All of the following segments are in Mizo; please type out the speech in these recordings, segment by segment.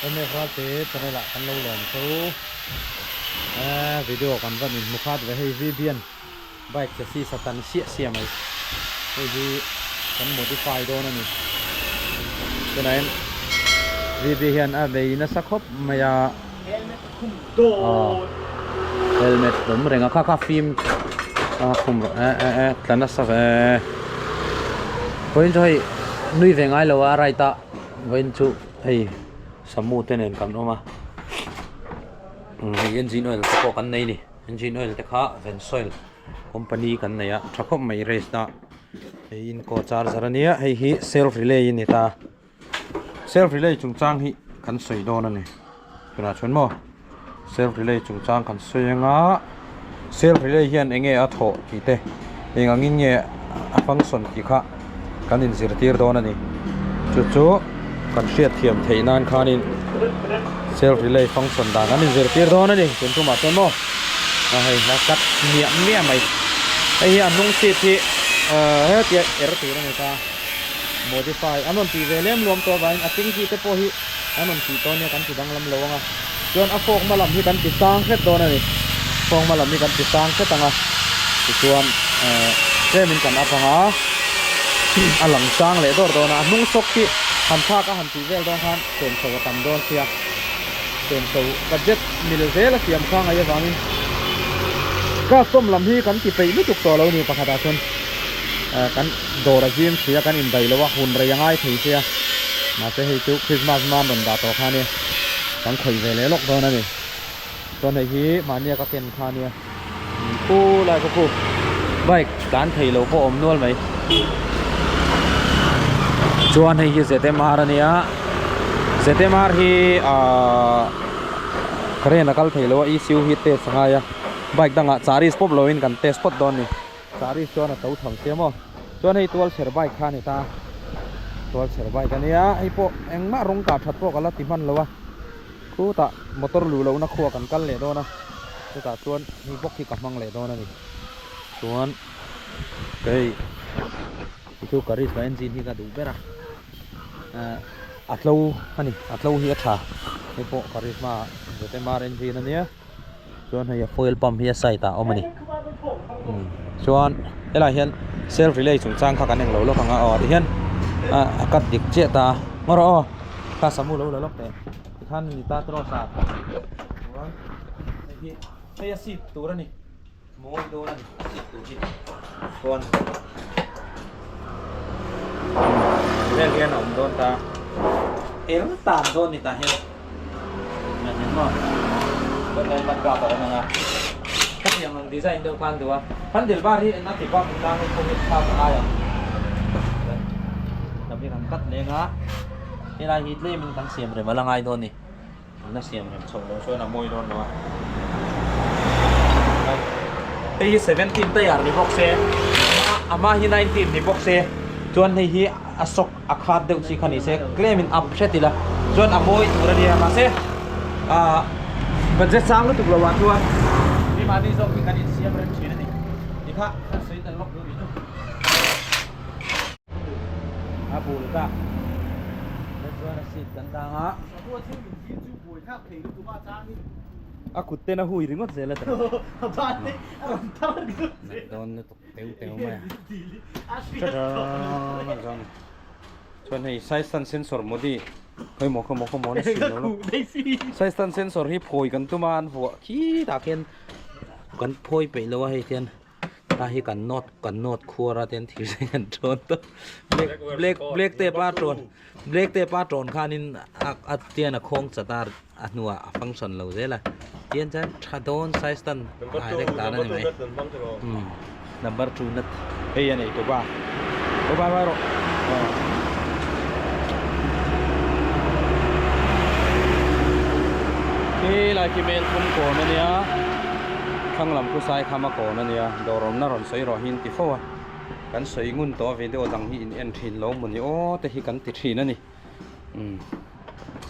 MF Ralte channel ah kan lo lawm tho eh video kan van inhmu khat ve hei Vivian bike chassis a tan siah siah mai hei hi kan modify dawn a ni tunah hian VB hian a bei nasa khawp mai a aw helmet awm reng a kha kha fim a khum rawh eh eh eh tla nasa ve vawiin chu hei nui ve ngai lo a right a vawiin chu hei samu te nen kan awm a hei engine oil te pawh kan nei a ni engine oil te kha vensoil company kan nei a tha khawp mai race na hei inco charger ania hei hi self relay a ni ta. Self relay chungchang hi kan sawi dawn a ni tunah chuan maw self relay chungchang kan sawi anga self relay hian eng nge a thawh tih te eng angin nge a function tih kha kan inzirtir dawn a ni chu chu kan hriat thiam theih nan khanin self relay function dan kan inzirtir dawn a ni tun tumah chuan maw a hei a cut miah miah mai hei hi a hnung seat hi ahh hetia er tur a ni ta. Modify an rawn tih ve lem luam tawh avangin a tingki te pawh hi an rawn tih tawh nia kan ti danglam lo ang a, chuan a fork hma lam hi kan ti sang hret dawn a ni, fork hma lam hi kan ti sang hret ang a, tichuan eh tlemin kan up ang a, a lang sang leh dawr dawn a, a hnung sawk hi han thlak a han tih vel dawn khan senso a tam dawn sia, senso budget mil zel a siam kha ngaih avangin custom lam hi kan ti peih lutuk tawh lo a ni pakhatah chuan kan. Dawr a zim si a, kan indaih lo a, hun rei a ngai thei sia. Mahse hei chu Christmas hma an rawn dah tawh kha ania, kan khawih ve leh lawk dawn a ni. Chuan hei hi mahnia ka ken kha ania, khu lai khaw khu bike tlan thei lo pawh a awm nual mai. Chuan hei hi ZMR a nia, ZMR hi ahh current a kal thei lo a, ECU hi test a ngai a, bike dangah charis pawp loin kan test phawt dawn a ni. Charis chuan a to tham sia maw chuan hei tual chher bike kha a ni ta tual chher bike a nia hei pawh engmah rawng kah that pawh ka la ti hman lo a khutah motor luh lohna khua kan kal leh dawn a chutah chuan hei bawk hi ka hmang leh dawn a ni chuan hei chu karisma engine hi ka duh ber a eh a tlo a ni a tlo hi a tha hei pawh karisma ZMR engine a nia. Chuan hei a fuel pump hi a side ah a awm a ni chuan helaiah hian self relay chungchang kha kan englo lawk ang a aw tihian a cut dik chiah ta a ngaw rawh aw kha samu lo la lawk teh tikhan ni ta cross ah chuan hei hi hei a seat tur a ni mawi dawn a ni a seat tur hi chuan vel hian a awm dawn ta er tan dawn ni tah hian. Hetiang ang design deuh khan duh a, handle bar hi eng a ti bak tlang hi kawngin thlak a ngai ang. Lam hi kan cut leng a, helai hi tlemin kan siam rem a la ngai dawn a ni. An la siam rem chhoh loh chuan a mawi dawn lo a. Hei hi 17 tire ni bawk se, a hma hi 19 ni bawk se, chuan hei hi a sawk. A khat deuh chi kha ni se claim in up hret ila chuan a mawi tur a nia mahse ah budget sang lutuk lo ah chuan mi mahni zawk hi kan insiam rem thin a ni tikha kan sawi tel vak duh ni chu a bul ta chuan a seat kan dang a. A kut ten a hui ringawt zel a tawh. Dawn lutuk. Teu teu mai a. Chuan hei size tan sensor modi khawi maw khawi maw khawi maw na si lo lo. Size tan sensor hi phawi kan tum a an vuah khi tah khian kan phawi peih lo a hei hian ta hi kan nawt kan nawt khuar a ten thir sen kan tawn tawp black black black tape a tawn black tape a tawn khanin a a tian a khawng chat a a hnuah a function lo zel a tian chuan tha dawn size tan direct dan a ni mai umm number two nut hei a nei tawp a aw bye bye rawh khi lai khi mel thum kawn a nia thlang lam khu sai kham a kawn a nia dawr awmna rawn sawi rawh hi an ti fo a kan sawi ngun tawh a video dang hi in en thin lo mawni aw te hi kan ti thin a ni. Umm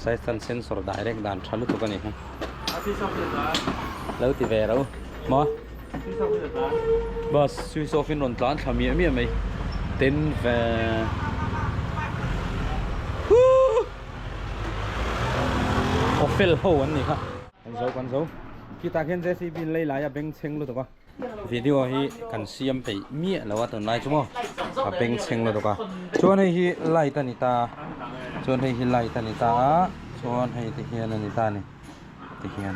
side sensor direct dan tha lutuk a ni ha lo ti ve ro maw bus switch off in rawn tlan thla miah miah mai ten ve huu. fel ho an nih kha. Kan zo kan zo. Khitah khian JCB in lei lai a bengchheng lutuk a. Video hi kan siam peih miah lo a tunlai chu maw a bengchheng lutuk a. Chuan hei hi light a ni ta a, chuan hei hi light a ni ta a, chuan hei te hian a ni ta a ni ti hian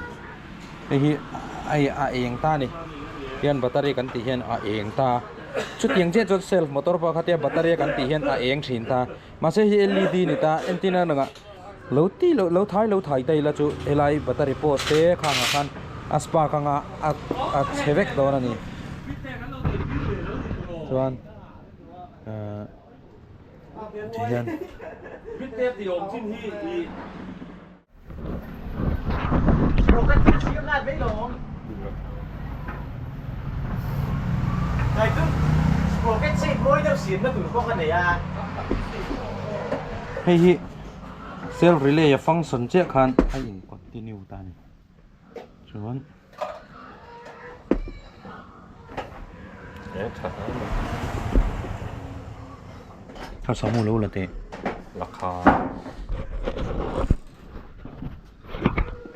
hei hi hei a eng ta a ni hian battery kan tih hian a eng ta a chutiang chiah chuan self motor pawh khatia battery a kan tih hian a eng thin ta mahse hei hi led a ni ta entir na nangah lo ti loh lo thai lo thai ta ila chu helai battery post te khangah khan a spark anga a a chhe vek dawn a ni chuan ahh tihian. Hei hi self relay a function chiah khan a in continue ta a ni chuan a samu lo la teh lakha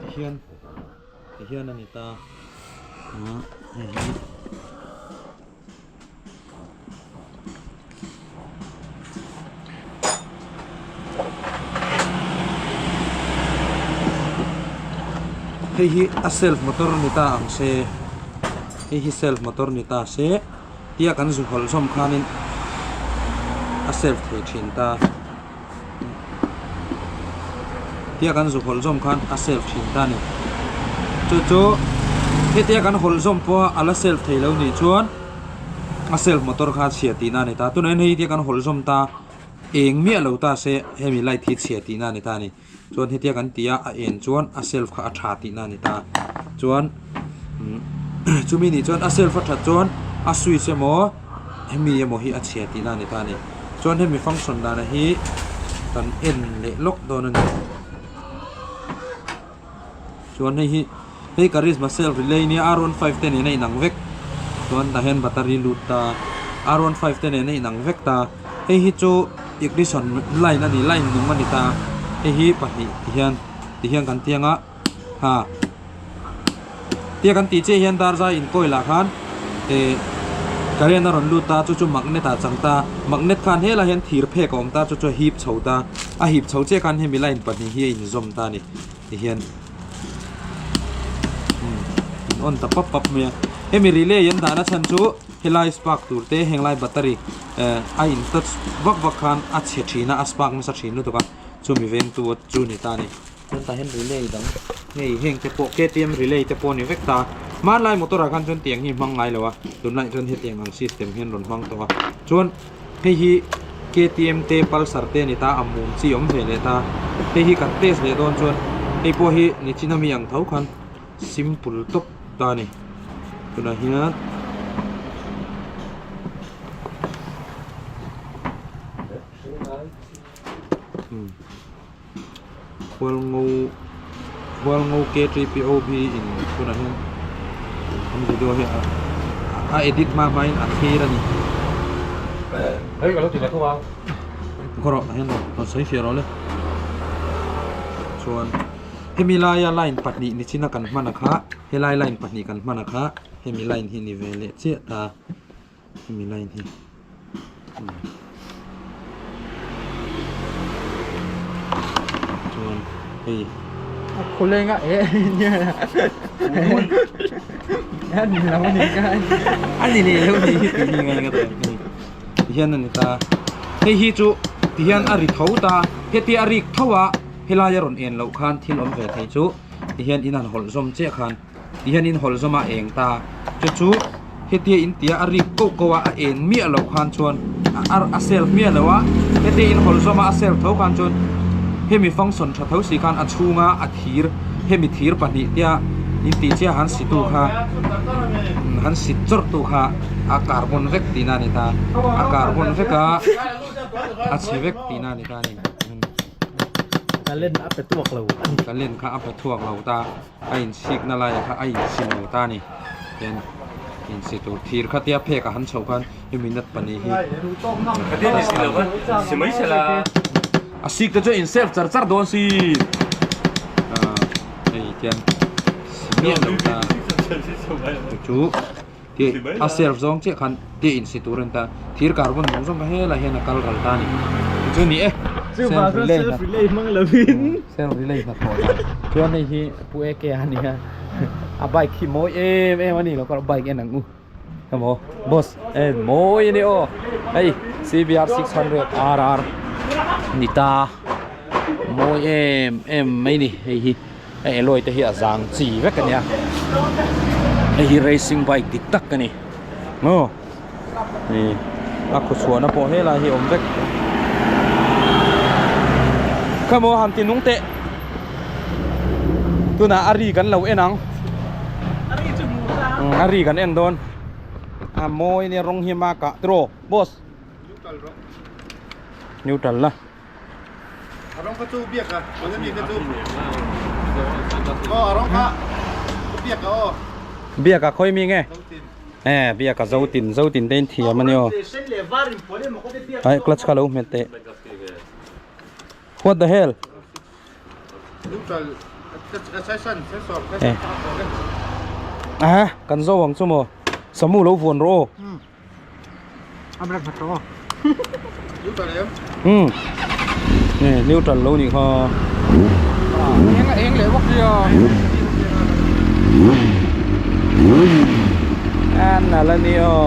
tihian tihian a ni ta ah hei hi. Hei hi a self motor ni ta ang se hei hi self motor ni ta se tia kan zu hawlh zawm khanin a self thei thin ta tia kan zu hawlh zawm khan a self thin ta a ni chu chu hetia kan hawlh zawm pawha a la self thei lo nih chuan a self motor kha a chhia tihna a ni ta tunah hian hei tia kan hawlh zawm ta eng miah lo ta se hemi light hi chhia tihna a ni ta a ni chuan hetia kan tih a a en chuan a self kha a tha tihna a ni ta chuan chumi nih chuan a self a that chuan a switch emaw hemi emaw hi a chhia tihna a ni ta a ni chuan hemi function dana hi kan en leh lawk dawn a ni chuan hei hi hei karizma self relay nia r 15 te nen a inang vek chuan tah hian battery lut ta r 15 te nen a inang vek ta hei hi chu ignition line a ni line nung a ni ta hei hi pahnih ti hian ti hian kan tiang a ha tia kan tih chiah hian dar zai inkawi lah khan eh current a rawn lut ta chu chu magnet ah chang ta magnet khan helai hian thir phek a awm ta chu chu a hip chho ta a hip chho chiah khan hemi line pahnih hi a inzawm ta a ni ti hian umm in on ta pap pap mai a hemi relay an dahna chhan chu helai spark tur te henglai battery eh a in touch vak vak khan a chhe thin a a spark nasa thin lutuk a chumi vengtu chu a ni ta a ni. Chuan tah hian relay dang hei heng te pawh ktm relay te pawh a ni vek ta hmanlai motor ah khan chuan tiang hi hmang ngai lo a tunlai chuan hetiang ang system hian rawn hmang tawh a chuan hei hi ktm te pulsar te a ni ta a mum chi awm ve leh ta hei hi kan test leh dawn chuan hei pawh hi nichina mi ang tho khan simple tawp ta a ni tunah hian. Hualngo Hualngo K3POB in tunah hian an video hi a a edit hma hma in a thlir a ni. Hei ka lo ti ve thung a. Khaw rawh tah hian rawn sawi fiah rawh le. Chuan hemi laia line pahnih nichina kan hman a kha helai line pahnih kan hman a kha hemi line hi ni ve leh chiah ta. Hemi line hi chuan hei a khawleng a eh a ni lo a ni ka a ni leh lo ni hi tih hi ngai ka tawh ti hian a ni ta hei hi chu ti hian a ri tho ta heti a rik tho a helai a rawn en loh khan thil awm ve thei chu ti hian in han hawlh zawm chiah khan. Ti hian in hawlh zawm a eng ta chu chu hetia in tia a rik koh koh a a en miah loh khan chuan a a self miah loh a hetia in hawlh zawm a a self tho khan chuan hemi function tha tho si khan a chhunga a thir hemi thir pahnih tia in tih chiah han si tu kha han si chawrh tu kha a carbon vek tihna a ni ta a carbon vek a a chhe vek tihna a ni ta a ni. Talent a pe tuak lo a ni. Talent kha a pe thuak lo ta. A inchhikna laiah kha a insi lo ta a ni hian insi tur thir kha tia phek a han chhoh khan hemi nut pahnih hi a sik te chu a in self char char dawn si. Tian si miah lo ta chu ti a self zawng chiah khan ti in si tur a ni ta thir carbon zawng zawng kha helai hian a kal ral ta a ni chu ni e Chuvang chuan self relay hmang lovin self relay hnathawh dan chuan hei hi pu AK a ni a a bike hi mawi em em a ni lo kar bike en ang u emaw boss en mawi a ni aw hei CBR 600 RR ni ta mawi em em mai ni hei hi hei alloy te hi a zang chi vek a nia hei hi racing bike dik tak a ni maw ih a khuchhuahna pawh helai hi a awm vek khamaw han ti nung teh tunah a ri kan lo en ang a ri kan en dawn a mawi nia rawng hi a kah tiraw boss neutral la. A rawng kha chu biak a, tuna mi kha chu aw a rawng kha biak a aw. Biak a khawi mi nge? Eh biak a zotin zotin te in thiam a ni aw. Ai clutch kha lo hmet teh. What the hell? Eh. Ah kan zo ang chu maw. Samu lo vuan rawh aw. Um nge neutral lo nih kha eng a eng leh bawk sia a nal a ni aw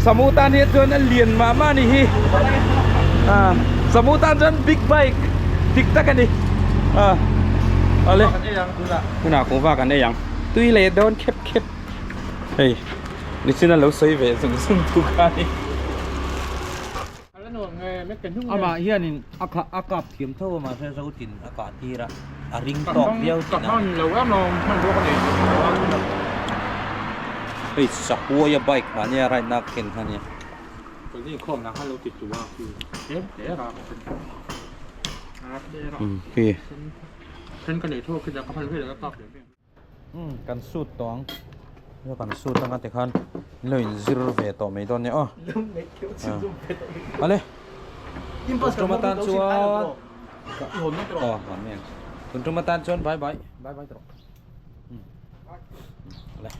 samu tan hian chuan a lian mah mah a ni hi ah samu tan chuan big bike Dik tak a ni. A awle. Tunah kuhva kan ei ang. Tui leh dawn khep khep. Hei nichin a lo sawi ve zung zung tu kha ni. Amah hianin a kha a kap thiam tho a mahse zotin a kah tir a a ring tawk viau thin a. Hei sahuaia bike mahnia ride na ken kha nia. Kan suit tawh ang kan suit anga tikhan in lo inzir ve tawh mai dawn nia aw ale tun tum atan chuan aw tun tum atan chuan bye bye bye bye tawh ale.